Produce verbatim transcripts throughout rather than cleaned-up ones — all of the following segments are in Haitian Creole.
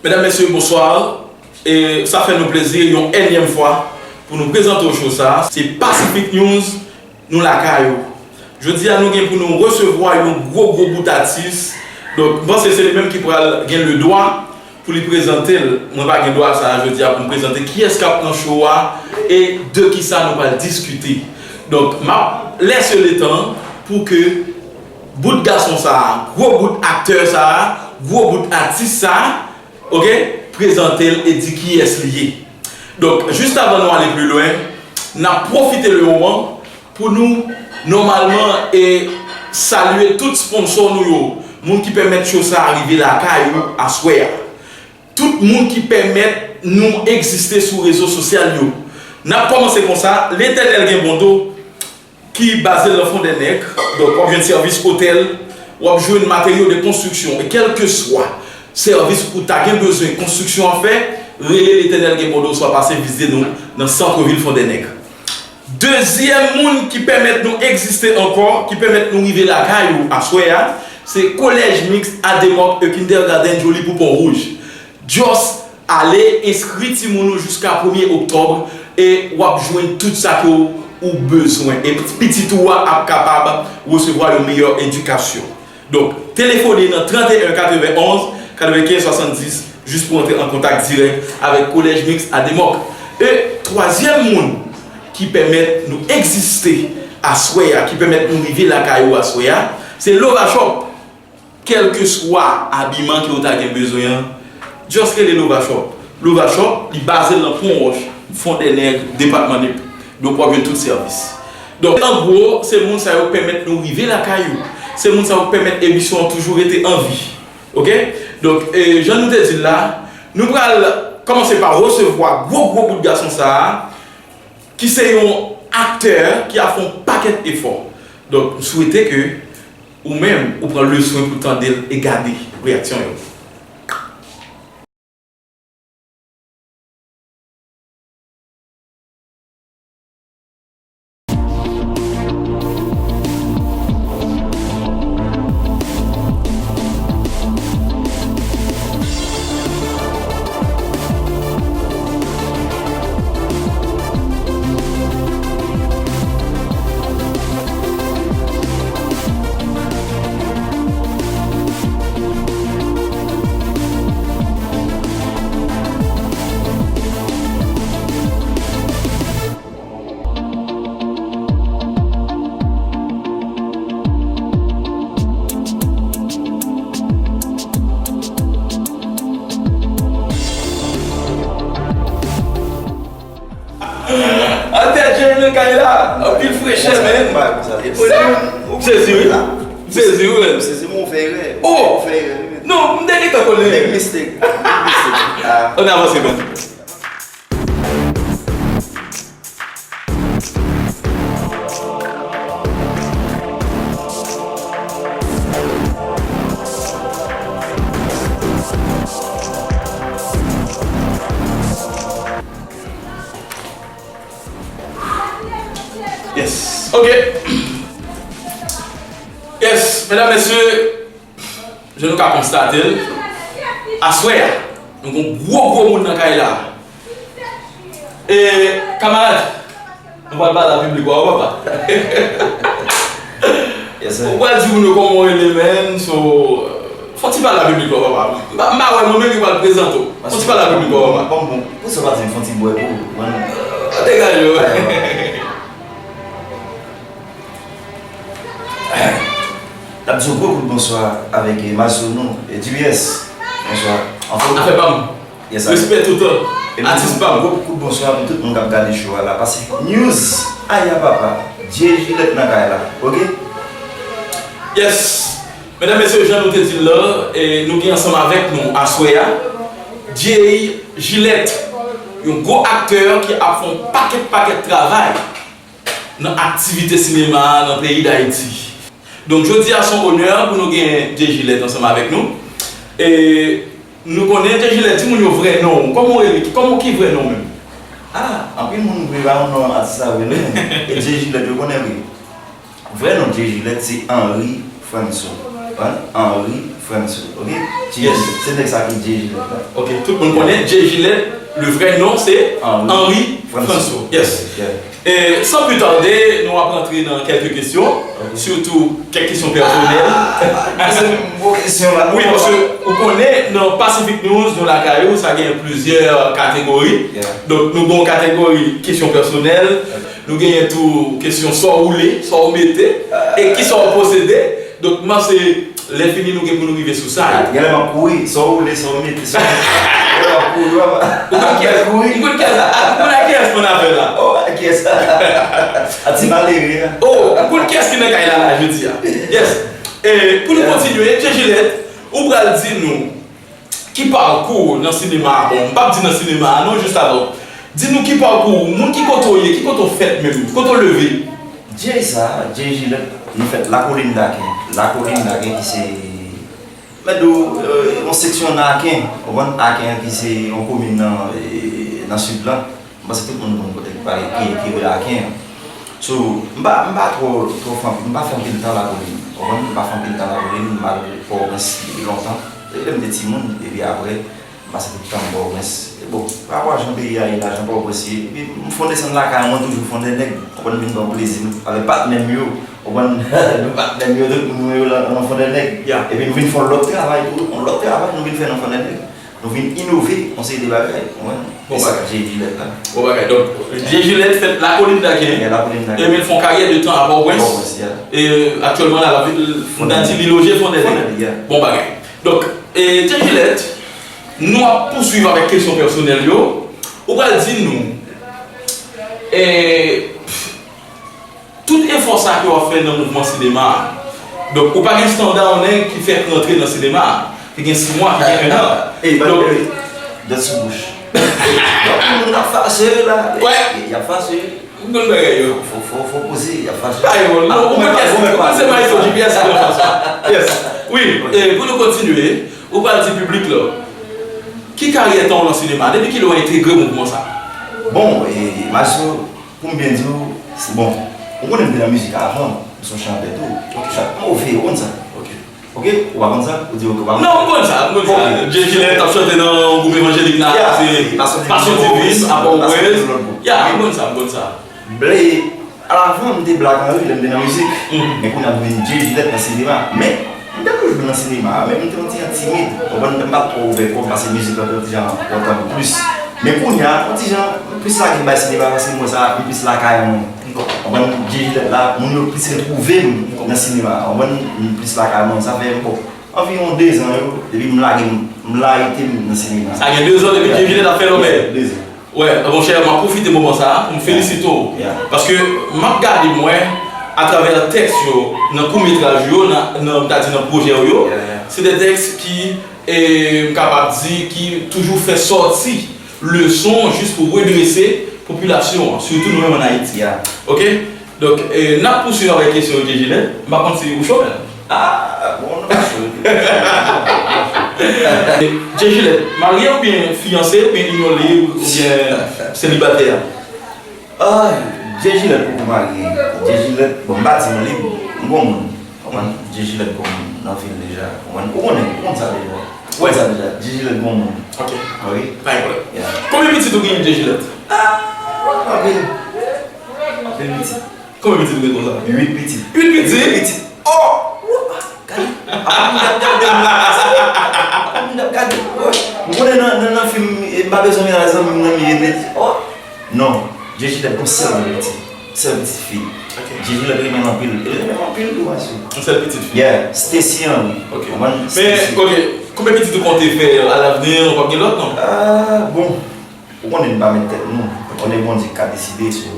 Medam, mesye, bonswa. E sa fè nou plezi yon ènyèm fwa pou nou prezante w show sa a. Se Pacific News, nou lakay ou. Jodi a, nou gen pou nou resevwa yon gwo, gwo bout atis. Donk, m panse se li menm ki pral gen ledwa pou li prezante l. Mwen pa gen dwa sa a jodi a pou m prezante kiyès k ap nan show a e de kisa nou pral diskite. Donk, m ap lese letan pou ke bout gason sa a, gwo bout aktè sa a, gwo bout atis sa a, oke, prezante l e di kiyès li ye. Donk, jis avan nou ale pli lwen, n ap pwofite le moman pou nou nòmalman e salye tout sponsò nou yo, moun ki pèmèt show sa a rive lakay ou aswè a. Tout moun ki pèmèt nou egziste sou rezo sosyal yo. N ap kòmanse konsa, Letènèl gen bon do, ki baze l nan Fondènèg. Donk, w ap jwenn sèvis otèl, w ap jwenn materyo de konstriksyon. E kèlkeswa sèvis ou ta gen bezwen konstriksyon an fè, rele Letènèl gen bon do, oswa pase vizite nou nan sant vil Fondènèg. Dezyèm moun ki pèmèt nou egziste ankò, ki pèmèt nou rive lakay ou aswè a, se Collège Mixte Adémock e Kindergarten Joli pou Pon Wouj. Just ale enskri timoun ou jiska premye oktòb e w ap jwenn tout sa ke w, ou bezwen. E pitit ou a ap kapab resevwa yon meyè edikasyon. Donk, telefone nan trannteyen katrevenonz katrevenkenz swasanndis jis pou antre an kontak dirèk avèk Collège Mixte Adémock. E twazyèm moun ki pèmèt nou egziste aswè a, ki pèmèt nou rive lakay ou aswè a, se Lova Shop. Kèlkeswa abiman ke w ta gen bezwen an, just rele Lova Shop. Lova Shop, li baze l nan Pon Wòch, Fondènèg, depatman Nip. Donk, w ap jwenn tout sèvis. Donk, an gwo, se moun sa yo k pèmèt nou rive lakay ou. Se moun sa yo k pèmèt emisyon an toujou rete an vi. Oke? Donk, e, jan nou te di l la, nou pral kòmanse pa resevwa gwo, gwo bout gason sa a, ki se yon aktè ki ap fè yon pakèt efò. Donk, m swete ke ou menm, ou pran le swen pou tande l e gade reyaksyon yo. Atè Jerry nan kay la, anpil frechè, men. Jezi, wi. Jezi, wi, men. Sezi, mwen fè erè. Oh! Ou fè erè, wi, men. Non, m te gentan konnen. Big mistake. Big mistake. Ah. Ann avanse, men. Yes. Ok. Yes, medam, mesye, jan nou ka konstate l, aswè a, nou gon gwo, gwo moun nan kay la. E, kamarad, nou pral pale a piblik ou a, papa. Yes, sir. Ou pral di moun yo kòman w rele, man, so, fò ti pale a piblik ou a, papa. M pa, m pa wè mwen menm ki pral prezante w. Fò ti pale a piblik ou a, papa. Bon, bon, bon. Pou sa w pa di m fò ti bwè tou, man. Degaje w. N ap di yon gwo kout bonswa avèk, eh, maestro nou, eh, D B S. Bonswa. Anfòm? Afè pa m. Yes, sir. Respè toutan. Atis pa m. Gwo kout bonswa pou tout moun k ap gade show a la. Pacific News. Aya papa. Jay Gillette nan kay la. Ok? Yes. Medam, mesye, jan nou te di l la, eh, nou gen ansanm avèk nou aswè a Jay Gillette, yon gwo aktè ki ap fè yon pakèt, pakèt travay nan aktivite sinema a nan peyi Dayiti. Donk, jodi a, se yon onè pou nou gen Jay Gillette ansanm avèk nou. E nou konnen Jay Gillette, di moun yo vrè non w. Kòman w rele? Kòman, ki vrè non w menm? Ah, anpil moun vle ba yon non atis la vrè non. E Jay Gillette, yo konnen vre. Vrè non Jay Gillette se Henry Franson. Konprann? Henry Franso, ok? Yes. Se nèg sa ki Jay Gillette la. Ok, tout moun konnen Jay Gillette, le vrai nom se Henri Franso. Yes. Yeah. E san pli tade, nou ap rantre nan kèlke kesyon, sitou kèk kesyon pèsonèl. Ah, se yon gwo kesyon la. Wi, paske ou konnen, nan Pacific News, nou lakay ou, sa gen plizyè kategori. Yeah. Donk, nou gen yon kategori kesyon pèsonèl, nou genyen tou kesyon sa w woule, sa w mete, e kisa w posede. Donk, m panse, lè fini, nou gen pou nou rive sou sa. Genlè m ap kouri, sa w woule, sa w mete, sa w mete. Genlè m ap kouri, papa. Ou konn kiyès? Kouri. M konn kiyès. Ah, ou konn ak kiyès m nan afè la? Oh, ak kiyès? A ti malere, hein? Oh, ou konn kiyès ki nan kay la, la, jodi a? Yes. E, pou nou kontinye, Jay Gillette, ou pral di nou ki pakou w nan sinema a? Bon, m p ap di nan sinema a, non, jis avan. Di nou ki pakou w, moun ki kote w ye, ki kote w fèt menm, kote w leve? Jay sa, Jay Gillette, nou fèt Lakolin Daken. Lakolin Daken ki se, mèt di w, euh, yon seksyon nan Aken. Ou konprann Aken ki se yon komin nan, euh, nan sid la. M panse tout moun konn kote ki pale, ki, ki rele Aken an. So, m pa, m pa twò, twò fè anpil, m pa fè anpil tan Lakolin. Ou konprann? M pa fè anpil tan Lakolin, m al Pòtoprens depi lontan. Depi lè m te timoun, epi apre, m pase tout tan m Pòtoprens. E bon, pa rapò a jan peyi a ye la, jan Pòtoprens ye, epi m fon desann lakay mwen toujou Fondènèg. Ou konprann, m vin pran plezi m avèk patnè m yo. Ou konprann, nou patnè m yo, tout moun yo la, nan Fondènèg. Yeah. Epi nou vin fè yon lòt travay tou, yon lòt travay nou vin fè nan Fondènèg. Nou vin inove yon seri de bagay, ou konprann? Bon bagay. E sa k Jay Gillette la. Bon bagay. Donk, Jay Gillette fèt Lakolin Daken. Yeah, Lakolin Daken. Epi l fè yon karyè de tan a Pòtoprens. Pòtoprens, yeah. E aktyèlman la, la, nou ta di li loje Fondènèg. Fondènèg, yeah. Bon bagay. Donk, e, Jay Gillette, nou ap pouswiv avèk kesyon pèsonèl yo. Ou pral di nou, e, tout efò sa ke w ap fè nan mouvman sinema a. Donk, ou pa gen standa yon nèg ki fèk rantre nan sinema a, ki gen sis mwa, ki gen ennan. Ey, pa Donk, de dat sou bouch. Donk, moun ap fache la. Wè. Y ap fache. M konn bagay yo. Fò, fò, fò poze, y ap fache. Pa yo, non, ou konn kiyès, ou konn se Maestro G P S ki nan fas la. Yes. Wi, e pou nou kontinye, ou pral di piblik la, ki karyè tan w nan sinema? Depi kilè w entegre mouvman sa? Bon, e, Maestro, pou m byen di w, se bon. Ou konnen m te nan mizik avan, m se yon chantè tou. Ok. Chak move, ou konn sa. Ok. Ok, ou pa konn sa? Ou di ok, ou pa konn sa? Non, m konn sa, m konn sa. Ok. Jay Gillette t ap chante nan yon gwoup evanjelik nan, yeah, se Passion Divine, a Pòtoprens. Yeah, m konn sa, m konn sa. Ble, alavan, m te Black Henry lè m te nan mizik. Mhm. Men kounye a m vin Jay Gillette nan sinema. Men, m te toujou nan sinema, men m te yon ti jan timid. Ou konprann, m pa t twò ouvè kò m, paske mizik la te yon ti jan lontan plis. Men kounye a, yon ti jan, m plis lage m bay sinema, paske mwen sa, m plis lakay mwen. Ou konprann, Jay Gillette la, moun yo plis retwouve m nan sinema. Ou konprann, m plis lakay mwen, sa fè m bon. Anviwon dezan yo, depi m lage m, m layite m nan sinema. Sa gen dezan depi Jay Gillette ap fè lòbèy. Dezan. Wè, monchè, m ap pwofite moman sa a pou m felisite w. Yeah. Paske m ap gade mwen, atravè tèks yo, nan kout metraj yo, nan, nan, m ta di nan pwojè w yo, yeah, yeah, se de tèks ki, e, m kapab di, ki toujou fè sòti leson jis pou redrese popilasyon an, sitou nou menm ann Ayiti. Yeah. Ok? Donk, e, n ap pouswiv avèk kesyon yo, Jay Gillette. M pa konn si ou cho menm. Ah, bon, nou pa cho. Jay Gillette, marye oubyen fiyanse, oubyen inyon lib, oubyen selibatè? Ah, Jay Gillette poko marye. Jay Gillette, bon, m pa di m lib, m gon moun. Ou konprann? Jay Gillette gon moun nan vil deja. Ou konprann? Ou konnen, ou konn sa deja. Ou konn sa deja. Jay Gillette gon moun. Ok. Ok? Pa gen pwoblèm. Yeah. Konbyen pitit ou genyen, Jay Gillette? Ah, anpil. Anpil pitit. Konbyen pitit ou gen konsa? Uit pitit. Uit pitit? Uit pitit. Oh! Gade. Apa moun ap gade m la konsa? Apa moun ap gade m? Woy. M konnen nan, nan, nan fim, e, m pa bezwen vin al zanmi m nan, m ye nèt. Oh! Non. Jay Gillette gon sèl pitit. Sèl pitit fi. Ok. Jay Gillette renmen l anpil. E l renmen m anpil tou, mesye. Yon sèl pitit fi? Yeah. Stacy Henry. Ok. Ou konprann? Men, Stacy. Ok. Konbyen pitit ou konte fè alavni? Ou p ap gen lòt, non? Ah, bon. Ou konnen n pa mèt tèt nou. Ou konnen Bondye ki ka deside, so,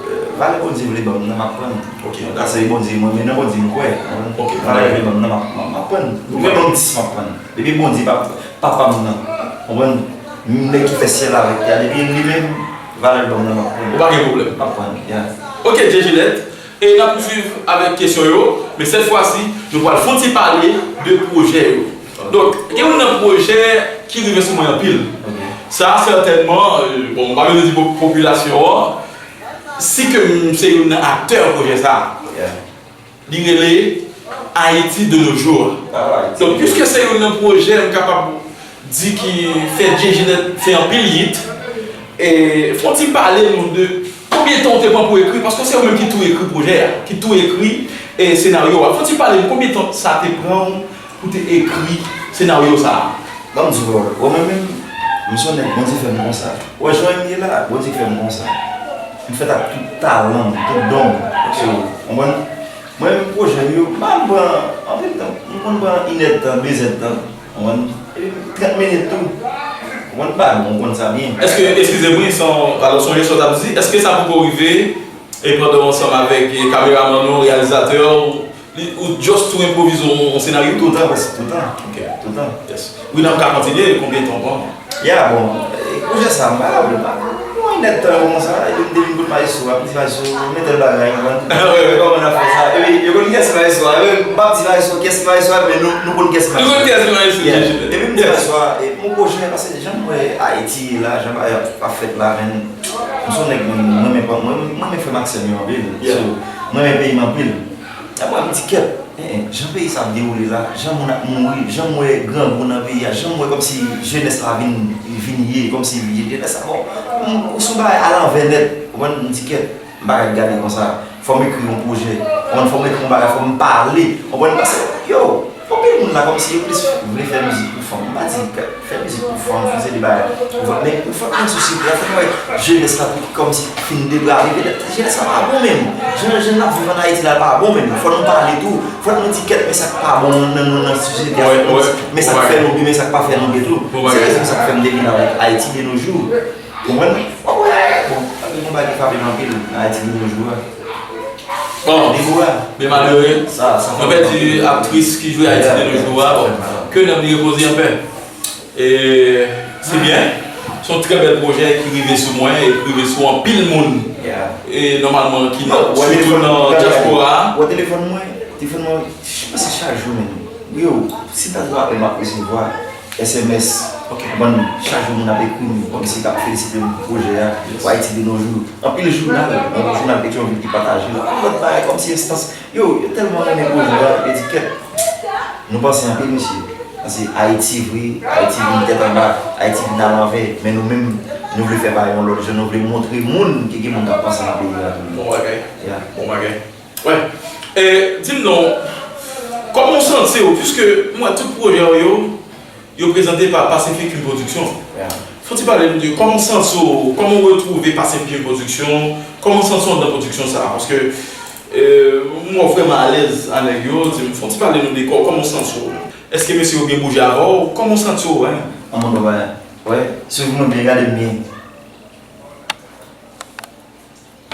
euh, valè Bondye vle ban m nan, m ap pran l. Ok, dakò. Paske Bondye, mwen, men nan Bondye m kwè. Ok, valè l vle ban m nan, m ap, m ap, m ap pran l. Ou gen lòt dis, m ap pran l. Depi Bondye pa, papa m nan. Ou konprann? Nèg ki fè syèl avèk tè a, depi li menm, valè l ban m nan, m ap pran l. Ou pa gen pwoblèm. M ap pran l, yeah. Ok, Jay Gillette. E n ap pouswiv avèk kesyon yo, men sèt fwa si, nou pral fè yon ti pale de pwojè yo. Donk, gen youn nan pwojè ki rive sou mwen anpil. Ok. Sa, sètènman, euh, bon, m pa bezwen di po-, popilasyon an, si ke m se youn nan aktè pwojè sa. Yeah. Li rele Haïti de nos jours. Donk, piske se youn nan pwojè m kapab di ki fè Djay Gillette fè anpil hit, e fò w ti pale nou de konbyen tan w te pran pou ekri, paske se ou menm ki tou ekri pwojè a, ki tou ekri e senaryo a. Fò w ti pale nou konbyen tan sa te pran w pou te ekri senaryo sa a. Ban m di w, ou wè mwen menm, m se yon nèg Bondye fè m konsa. Ou wè jan m ye la, Bondye fè m konsa. M fèt ak tout talan m, tout don m. So, ou konprann? Mwen menm pwojè m yo, m pa konn pran anpil tan. M konn pran inèdtan, dezèdtan, ou konprann? Epi trant minit tou. Ou konprann? M pa, m konn sa byen. Èske, eskize m, wi, se yon, alò, se yon jesyon w t ap di, èske sa poko rive, e pandan w ansanm avèk, e, kameramann ou, reyalizatè w, li, ou just tou enpwovize yon, yon senaryo? Toutan, prèske toutan. Ok. Toutan. Yes. Wi, n ap ka kontinye, konbyen tan w pran? Ya, bon, e, pwojè sa, m pa raple, m pa, yon inèdtan kòmanse, epi m te vin kot maestro a, m di maestro, men tèl bagay, ou konprann? Wi, wi. Kòman n ap fè sa? Epi, yo konn kiyès maestro a, epi m p ap di maestro, kiyès ki maestro a, men nou, nou konn kiyès ki maestro a. Nou konn kiyès ki maestro a, Djay Gillette. Epi m di maestro a, e, m pwojè, paske jan m wè Ayiti ye la, jan bagay ap, ap fèt la, men, m se yon nèg, mwen, mwen renmen, mwen, mwen renmen frè m ak sè m yo anpil. Yeah. So, mwen renmen peyi m anpil. Apre, m di, kèt, en, en, jan peyi sa ap dewoule la, jan moun ap mouri, jan m wè grangou nan peyi a, jan m wè kòmsi jenès la vin, vin ye, kòmsi jenès la, bon, m, sou bagay alanvè nèt, ou konprann, m di, kèt, m pa ka gade konsa, fò m ekri yon pwojè, ou konprann, fò m ekri yon bagay, fò m pale, ou konprann, paske, yo, anpil moun la kòmsi yo plis vle fè mizik pou fanm. M pa di fè mizik pou fanm, fè se de bagay pou fanm. Men pou fanm nan sosyete a, fò n wè jenès la pou ki kòmsi fin deprave. Petèt jenès la pa bon menm. Jan, jan n ap viv ann Ayiti la pa bon menm. Fò nou pale tou. Fò nou di kèt, men sa k pa bon nan, nan, nan sosyete a. Men sa k fè nou byen, men sa k pa fè nou byen tou. Se rezon sa k fè m te vin avèk Haïti de nos jours. Ou konprann? Bon, pa gen konba ki frape m anpil nan Ayiti de nos jours a. Bon, Debora. Byen malere. Nou pèdi aktris ki jwe Ayiti de nos jours a. Bon, ke nanm li repoze an pè. E, se byen. Se yon trè bèl pwojè ki rive sou mwen e ki rive sou anpil moun. E, nòmalman, ki nan, sitou nan dyaspora a. Ou wè telefòn mwen? Telefòn mwen, m panse chak jou menm. Yo, si ta dwe apèl m ap resevwa. S M S. Ok. Bon, chak jou moun ap ekri m, kòmsi k ap felisite m pou pwojè a, pou Ayiti de nos jours. Anpil jounal, anpil jounal Petyonvil ki pataje l. Anpil lòt bagay, kòmsi enstans. Yo, yo tèlman renmen pwojè a, yo di kèt. Nou panse anpil, mesye. Paske Ayiti vre, Ayiti vin tèt anba, Ayiti vin alanvè. Men nou menm, nou vle fè bagay yon lòt jan, nou vle montre moun ke gen moun k ap panse nan peyi a tou. Bon bagay. Ya. Bon bagay. Wè. E, di m non, kòman w santi w, piske m wè tout pwojè w yo, yo prezante pa Pacific Film Production. Fò w ti pale nou de kòman w santi w, kòman w retwouve Pacific Film Production, kòman w santi w anndan pwodiksyon sa a? Paske, e, m wè w vrèman alèz a nèg yo, di m, fò w ti pale nou de kò, kòman w santi w? Èske mesye yo byen bouje avè w? Kòman w santi w, en? An mwen, wè, wè, swiv mwen byen, gade m byen.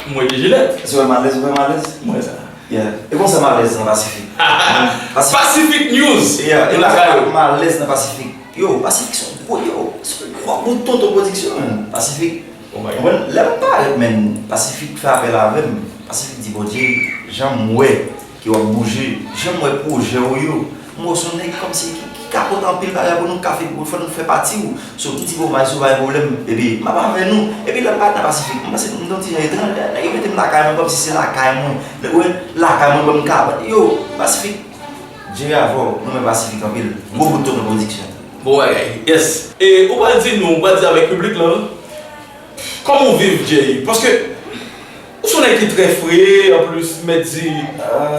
M wè gen jilèt. Si w wè m alèz, ou wè m alèz? M wè sa. Yeah. E konsa m alèz nan Pasifik. Pasifik. Pasifik News. Yeah, e konsa m alèz nan Pasifik. Yo, Pasifik se yon gwo, yo, se yon gwo bout tonton pwodiksyon, man. Pasifik. Konprann? Lè m parèt, man, Pasifik fè apèl avè m. Pasifik di, Bondye, jan m wè ke w ap bouje, jan m wè pwojè w yo, m wè w se yon nèg kòmsi ki, ki ka pote anpil bagay pou nou, k ka fè, fè nou fè pati w. So, m di, bon, maestro, pa gen pwoblèm. Epi, m ap avè nou. Epi, lè m parèt nan Pasifik, m panse m te yon ti jan etranj. Nèg yo mete m lakay mwen, kòmsi se lakay mwen. Nèg yo lakay mwen, ban m ka. Yo, Pasifik, Djay avè w, nou renmen Pasifik anpil. Gwo bout tonton pwodiksyon. Bon bagay. Yes. E ou pral di nou, ou pral di avèk piblik lan, kòman w viv, Djay? Paske ou se yon nèg ki trè fre, anplis, mèt di,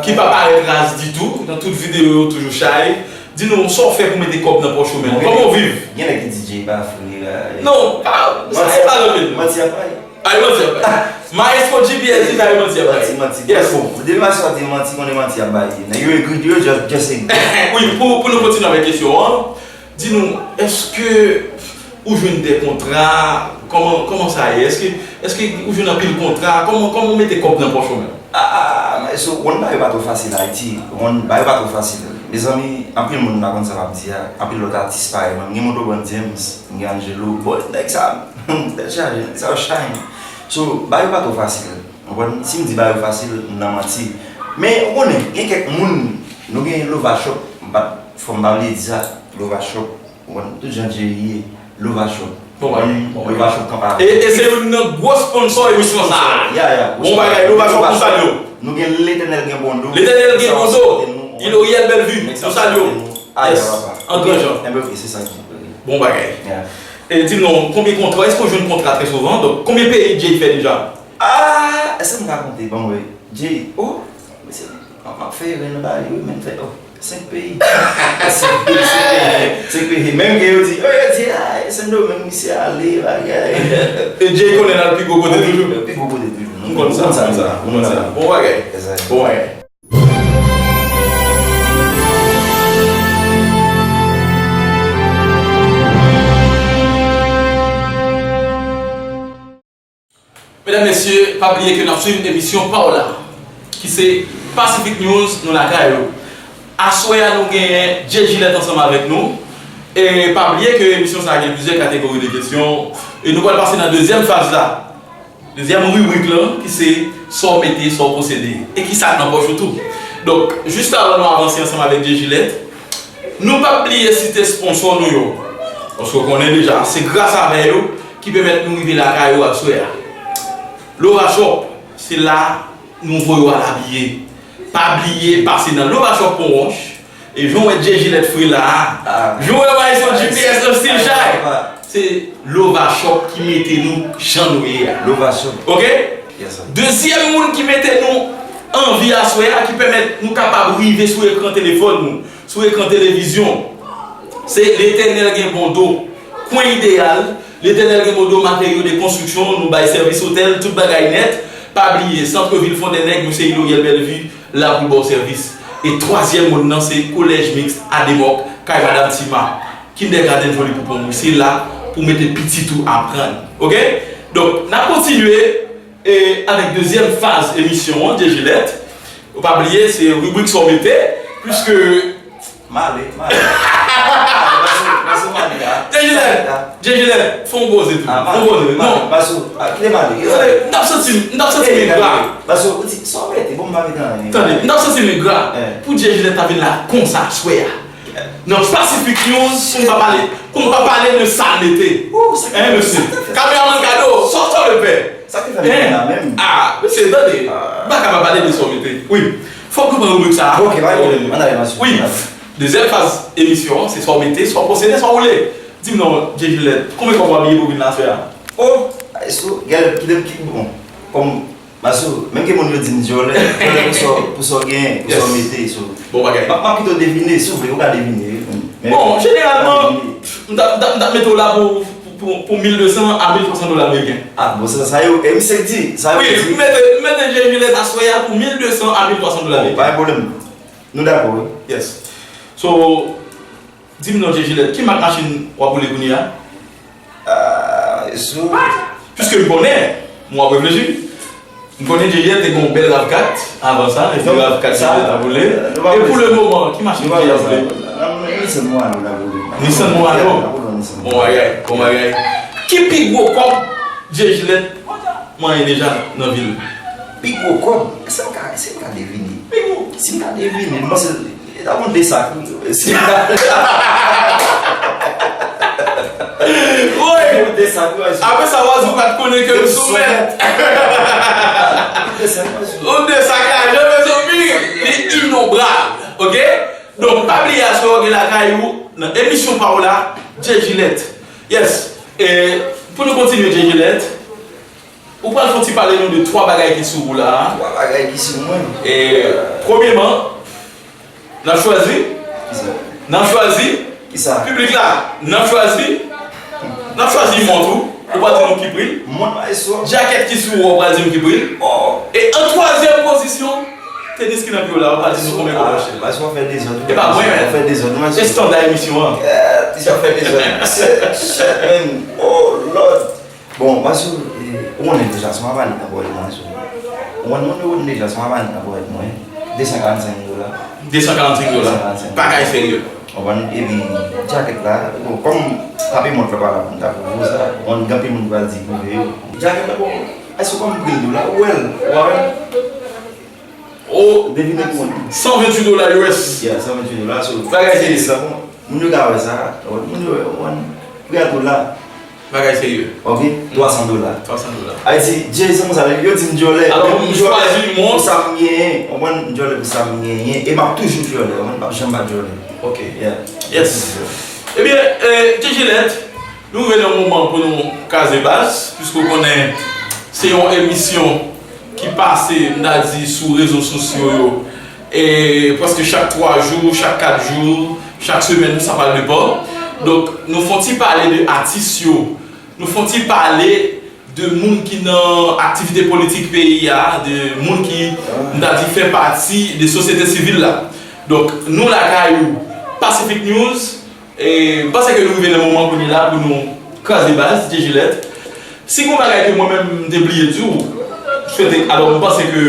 ki pa parèt raz ditou. Nan tout videyo yo, toujou chay. Di nou, sa w fè pou mete kòb nan pòch ou menm? Kòman w viv? Gen nèg ki di Djay pa fre la. Non, pa, sa e pa nan men. Manti ap bay. Ay, manti ap bay. Maestro G P S di sa e manti ap bay. Manti, manti. Yes. Bon, depi maestro di manti, konnen manti ap bay. Nèg yo egri, yo just, just egri. Wi, pou, pou nou kontinye avèk kesyon an, di nou, èske ou jwenn de kontra? Kòman, kòman sa ye? Èske, èske ou jwenn anpil kontra? Kòman, kòman w mete kòb nan pòch ou menm? Ah, ah, ah, so, w konn bagay yo pa twò fasil Ayiti. W konn bagay yo pa twò fasil. Mezanmi, anpil moun pa konn sa m ap di a. Anpil lòt atis parèy mwen. M gen Motobrand James, m gen Angelo. Bon, nèg sa, tèt chaje, nèg sa yo shine. So, bagay yo pa twò fasil. Ou konprann? Si m di bagay yo fasil, m nan manti. Men, ou konnen, gen kèk moun, nou gen Lova Shop, m pa t, fò m pa bliye di sa, Lova Shop. Ou konprann? Tout jan Djay ye, Lova Shop. Bon bagay, bon bagay. Lova Shop kanpe avè nou. E, e se youn nan gwo sponsò emisyon sa a. Ya, ya. Bon bagay, Lova Shop, nou salye w. Nou gen Letènèl gen bon do. Letènèl gen bon do. Guy Lauriel Bellevue, nou salye w. Yes, an gran jan. Enben, ok, se sa ki. Bon bagay. E di m non, konbyen kontra, èske w jwenn kontra trè souvan? Donk, konbyen peyi Jay fè deja? Ah, èske m ka konte? Ban m wè. Jay, oh, mesye, m ap fè erè nan bagay yo, men m fè, oh, senk peyi. Senk peyi, senk peyi, senk peyi. Menm ke yo di, oh, yo di, ah, Sendomeng, misye ale, bagay. E Jay konnen l al pi gwo kote toujou. Pi gwo kote toujou. M konn sa, m konn sa, m konn sa. Bon bagay. Bon bagay. Medam, mesye, pa bliye ke n ap swiv emisyon pa w la, ki se Pacific News, nou lakay ou. Aswè a, nou genyen Jay Gillette ansanm avèk nou. E pa bliye ke emisyon sa a gen plizyè kategori de kesyon. E nou pral pase nan dezyèm faz la. Dezyèm ribrik lan, ki se sa w mete, sa w posede. E ki sa k nan pòch ou tou. Donk, jis avan nou avanse ansanm avèk Jay Gillette, nou p ap bliye site sponsò nou yo. Paske w konnen deja, se gras avè yo ki pèmèt nou rive lakay ou aswè a. Lova Shop, se la nou voye w al abiye. Pa bliye pase nan Lova Shop Pon Wòch. E jan w wè Jay Gillette fre la a. Jan w wè bay son G P S nan stil chay. Se Lova Shop ki mete nou jan nou ye a. Lova Shop. Ok? Dezyèm moun ki mete nou anvi aswè a, ki pèmèt nou kapab rive sou ekran telefòn nou, sou ekran televizyon, se Letènèl gen bon do. Kwen ideyal, Letènèl gen bon do materyo de konstriksyon, nou bay sèvis otèl, tout bagay nèt. Pa bliye, Centre Ville Fond des Nègres, nou se Guy Lauriel Bellevue, la pou ba w sèvis. E twazyèm moun nan, se Collège Mixte Ademok, kay Madam Tima, Kindergarten Joli Poupon, nou se la pou mete pitit ou aprann. Ok? Donk, n ap kontinye, e, avèk dezyèm faz emisyon an, Jay Gillette. Ou pa bliye, se ribrik sa w mete, piske M ale, m ale. Jay Gillette, Jay Gillette, fè yon poze tou. Fè yon poze. Non. Paso, kite m ale. Tande, m t ap santi m, m t ap santi m engra. Paso, ou di, sa w mete, bon, m pa mete anyen. Tande, m t ap santi m engra pou Jay Gillette ta vin la konsa aswè a. Nan Pacific News, pou m pa pale, pou m pa pale de sa l mete. Hein, mesye? Kameramann Kado, sa w fè? Sa k te fè m vin la menm? Ah, mesye, tande. M pa ka pa pale de sa w mete. Wi. Fòk nou pran ribrik sa a. Ok, pa gen pwoblèm. Ann ale, Masu. Wi. Dezyèm faz emisyon an, se sa w mete, sa w posede, sa w woule. Di m non, Jay Gillette, konbyen kòb w abiye pou vin la aswè a? Oh, Maestro, gade, kite m ki bon. Kòm, Masu, menm ke moun yo di m djòlè, djòlè pou sa w, pou sa w genyen, pou sa w mete, so. Bon bagay. M ap, m ap kite w devine, si w vle, ou ka devine, wi. Bon, jeneralman, m t ap, m t ap, m t ap mete w la pou, pou, pou, pou mil de san a mil twa san dola ameriken. Ah, bon, se sa yo, e misye k di, sa yo di. Wi, m mete, m mete Jay Gillette aswè a pou mil de san a mil twa san dola ameriken. Bon, pa gen pwoblèm. Nou dakò, wi. Yes. So, di m non, Jay Gillette, ki mak machin w ap woule kounye a? Ah, sou. Piske m konnen, m w ap reflechi. M konnen Jay Gillette te gen yon bèl rav kat avan sa, epi rav kat Jay Gillette t ap woule. E pou le moman, ki machin Jay ap woule? Nissan Murano l ap woule. Nissan Murano? Bon bagay, bon bagay. Ki pi gwo kòb Jay Gillette manyen deja nan vi l? Pi gwo kòb? Èske m ka, èske m ka devine? Pi gwo. Si m ka devine, m panse li ta bon de sak, wi. Si m ka. Woy! De sak, wi. Apre sa, w a di w pa t konnen ke l sou mèt. De sak, wi. Ou de sak lajan, mezanmi, li inonbrab. Ok? Donk, pa bliye aswè w gen lakay ou nan emisyon pa w la, Jay Gillette. Yes. E pou nou kontinye, Jay Gillette, ou pral fè yon ti pale nou de twa bagay ki sou ou la a. Twa bagay ki sou mwen. E, premyeman, n ap chwazi. Kisa? N ap chwazi. Kisa? Piblik la, n ap chwazi. N ap chwazi mont ou. Ou pral di nou ki pri l. Mont Maestro. Djakèt ki sou ou, ou pral di nou ki pri l. Oh. E an twazyèm pozisyon, tenis ki nan pye w la, ou pral di nou konbyen kòb w achte l. Maestro, w ap fè dezòd. E pa mwen, men. W ap fè dezòd, wi, Maestro. Estanda emisyon an. Eh, w ap fè dezòd. Shit, shit, man. Oh, Lord. Bon, Masu, e, ou konnen deja, se yon avalit nan pòch mwen, so. Ou konnen, ou konnen deja, se yon avalit nan pòch mwen. De san karannsenk dola. De san karannsenk dola. De san karannsenk dola. Bagay serye. Ou konprann? Epi, djakèt la, bon, kòm tape mont la pa la pou m ta pwouve w sa, ou konn gen anpil moun ki pral di pwouve yo. Djakèt la, bon, èske w konn pri l tou la? Ou wè l, ou pa wè l? Oh, devine pou mwen. San venntuit dola U S. Yeah, san venntuit dola, so, bagay serye. Sa bon. Moun yo ka wè sa, moun yo wè, ou konprann, pri a tou la. Bagay serye. Ok, twa san dola. Twa san dola. Ayiti, Jay, se konsa, yo di m dyòlè. Alò, men m chwazi mont pou sa m genyen. Konprann, m dyòlè pou sa m genyen. E m ap toujou dyòlè, konprann, m p ap janm pa dyòlè. Ok. Yeah. Yes. Ebyen, eh, Jay Gillette, nou rive nan moman pou nou kraze baz, piske w konnen se yon emisyon ki pase, m ta di, sou rezo sosyo yo. E prèske chak twa jou, chak kat jou, chak semèn, sa pral depann. Donk, nou fè yon ti pale de atis yo. Nou fè yon ti pale de moun ki nan aktivite politik peyi a, de moun ki, m ta di, fè pati de sosyete sivil la. Donk, nou lakay ou, Pacific News, e m panse ke nou rive nan moman kounye la pou nou kraze baz, Jay Gillette. Si gon bagay ke mwen menm m te bliye di w, m swete, alò m panse ke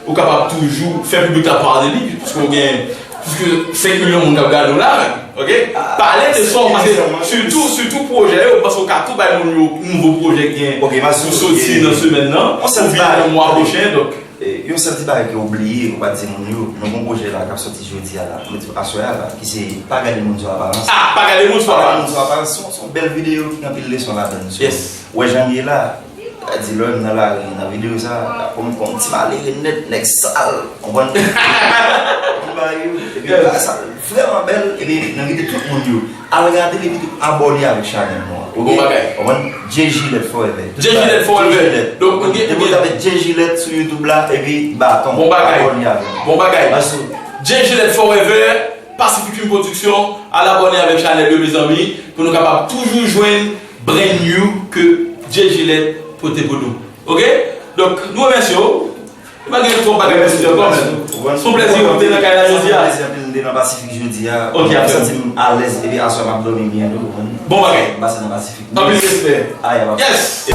ou kapab toujou fè piblik la pale de li, piske w gen plis ke senk milyon moun k ap gade w la menm, ok? Pale de sa w panse, sitou, sitou pwojè yo, m panse w ka tou bay moun yo nouvo pwojè k gen pou soti nan semèn nan, oubyen nan mwa pwochen, donk. E, yon sèl ti bagay ke w bliye, ou pa di moun yo, nou gon pwojè la k ap soti jodi a la, nou di aswè a la, ki se Pa gade moun sou aparans. Ah, Pa gade moun sou aparans. Pa gade moun sou aparans, se yon, se yon bèl videyo ki gen anpil leson ladan l. So, yes. Wè jan l ye la, sa di lè m nan lari, nan videyo sa, kòm, kòm ti malere nèt, nèg sal, konprann? Yon bagay yo, epi bagay sa vrèman bèl, epi nou envite tout moun yo. Al gade l epi tou abòne avèk chanèl nou an. Ok? Bon bagay. Konprann? Jay Gillette Forever. Jay Gillette Forever. Jay Gillette. Donk, ou gen, ou gen. Depi w tape Jay Gillette sou YouTube la, epi baton. Bon bagay. Abòne avèk nou. Bon bagay. Jay Gillette Forever, Pacific Film Production, al abòne avèk chanèl yo, mezanmi, pou nou kapab toujou jwenn brand new ke Jay Gillette pote pou nou. Ok? Donk, nou remèsye w. E pa gen twòp bagay pou di ankò, men. Se yon plèzi pou m te nan kay la jodi a. Se yon plèzi anpil m te nan Pasifik jodi a. Ok, m santi m alèz, epi aswè m ap dòmi byen tou. Bon bagay. M pase nan Pasifik. Anpil respè. Yes.